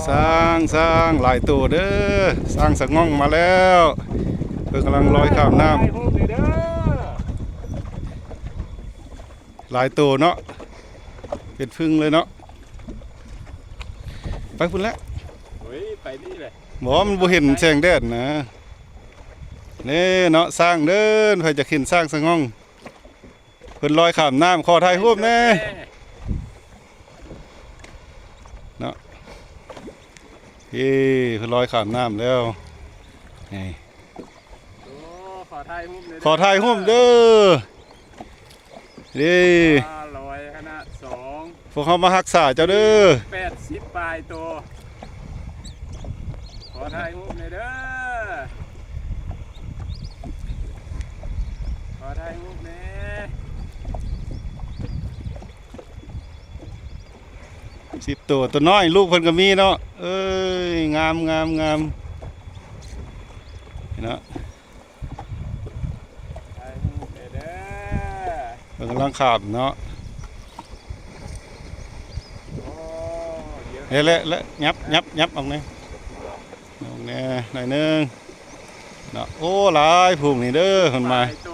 ຊ້າງ ຊ້າງຫຼາຍໂຕເດີ້ ຊ້າງສະຫງ່ອງມາແລ້ວ ເພິ່ນກຳລັງລອຍຂ້າມນ້ຳ ຫຼາຍໂຕເນາະ ເປັນຝຶ່ງເລີຍເນາະ ໄປພຸ້ນແຫຼະ ໂອ້ຍ ໄປນີ້ແຫຼະ ບໍ່ ມັນບໍ່ເຫັນແສງແດດນະ ນີ້ເນາະ ຊ້າງເດີ້ ໃຜຢາກເຫັນຊ້າງສະຫງ່ອງ ເພິ່ນລອຍຂ້າມນ້ຳ ຂໍຖ່າຍຮູບແດ່ ເນາະ ເອີ ເພິ່ນລອຍຂ້າມນ້ຳແລ້ວ ນີ້ ໂອ້ ຂໍຖ່າຍຮູບແດ່ ຂໍຖ່າຍຮູບເດີ້ ເດ້ ຫ້າຮ້ອຍຄະນະສອງ ພວກເຮົາມາຮັກສາເຈົ້າເດີ້ ແປດສິບປາຍໂຕ ຂໍຖ່າຍຮູບແດ່ເດີ້ ຂໍຖ່າຍຮູບແດ່ ສິບໂຕ ໂຕນ້ອຍ ລູກເພິ່ນກໍມີເນາະ ເອີຍ ງາມ ງາມ ງາມ ເນາະ ຖ່າຍຮູບແດ່ເດີ້ ເພິ່ນກຳລັງຂ້າມເນາະ ໂອ້ ເຍອະ ແລະ ແລະ ຍັບ ຍັບ ຍັບອອກແດ່ ອອກແດ່ໜ້ອຍໜຶ່ງເນາະ ໂອ້ ຫຼາຍພຸ້ງນີ້ເດີ້ ເພິ່ນມາ ຫຼາຍໂຕ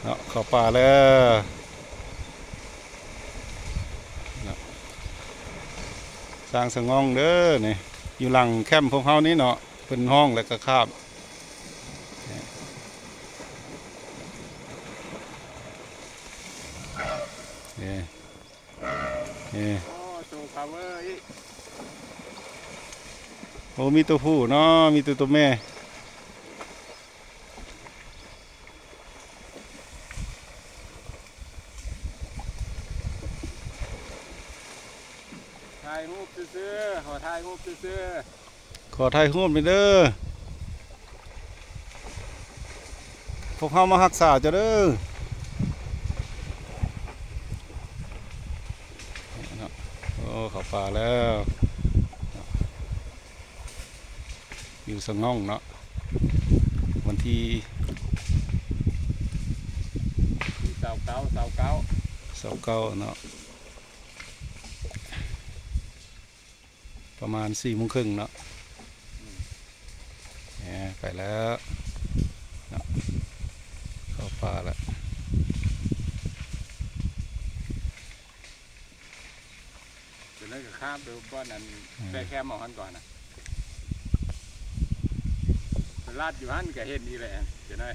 ເນາະ ເຂົ້າປ່າແລ້ວເນາະ ຊ້າງສະຫງ່ອງເດີ້ນີ້ ຢູ່ຫຼັງແຄມພວກເຮົານີ້ເນາະ ເພິ່ນຮ້ອງແລ້ວກໍຄາບ ນີ້ ນີ້ ໂອ້ ໂຕພາວເວີອີກ ໂອ້ ມີໂຕຜູ້ເນາະ ມີແຕ່ໂຕແມ່ ຖ່າຍຮູບຊື່ໆ ຂໍຖ່າຍຮູບຊື່ໆ ຂໍຖ່າຍຮູບແດ່ເດີ້ ພວກເຮົາມາຮັກສາເຈົ້າເດີ້ ໂອ້ ເຂົ້າປ່າແລ້ວ ຢູ່ສະຫງ່ອງເນາະ ວັນທີ ຊາວເກົ້າ ຊາວເກົ້າ ຊາວເກົ້າເນາະ ປະມານສີ່ໂມງເຄິ່ງເນາະ ອືມ ແໝ ໄປແລ້ວເນາະ ເຂົ້າປ່າແລ້ວ ຕົວນັ້ນກໍຄາບໄປກ່ອນ ອັນ ອືມ ແປະແຄມເອົາຫັ້ນກ່ອນນະ ໄປລາດຢູ່ຫັ້ນກໍເຫັນອີກແຫຼະ ຈັ່ງໃດ